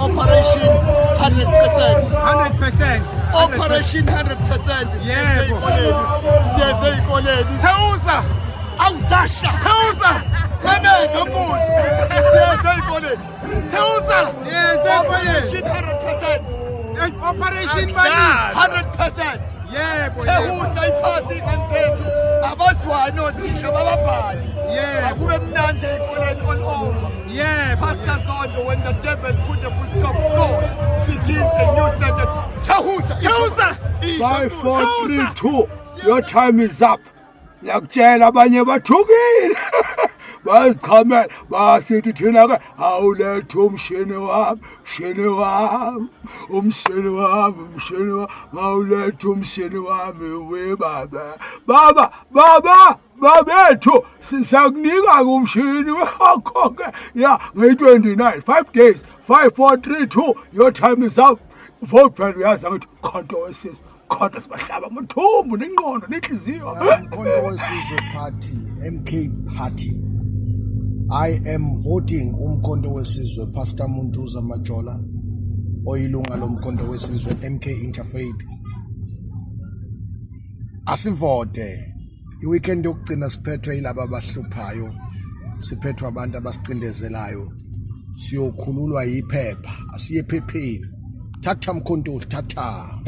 Operation 100%. 100%. Operation 100%. Siyeze Yebo. ey'koleni. Siyeze ey'koleni. Thewusa! Awusasha. Thewusa! Memeza mbuzo. Siyeze ey'koleni. Thewusa! Siyeze ey'koleni. Operation 100%. Operation bani? 100%. Yebo, yebo. Thehusa iphasi iy'ngane zethu. Abazwani othisha bababhali. Yebo. Akube mnandi ey'koleni all over. Yebo. Pastor Zondo, when the devil puts a full stop, God begins a new sentence. Thehusa. Thehusa! 5 4 3 2 your time is up. Ngiyakutshela, abanye bathukile, bazichamela, basithi thina ke awulethe umshini wami, umshini wami, umshini wami, umshini wami, awulethe umshini wami. We baba, baba, baba, babethu, sisakunika umshini wakho ke ya ngeyi-29, 5 days. 5 4 3 2 your time is up. Vote phela, uyazi angithi Khonto wesizwe, Khonto, sibahlaba amathumbu nengqondo nenhliziyo. Mkhonto weSizwe Party, MK Party. I am voting uMkhonto weSizwe, Pastor Muntuza Majola, oyilunga loMkhonto weSizwe MK Interfaith. Asivote. I-weekend yokugcina siphethwe yilaba abahluphayo, siphethwe abantu abasicindezelayo. Siyokhululwa yiphepha, asiye ephepheni. Thatha Mkhonto, thatha.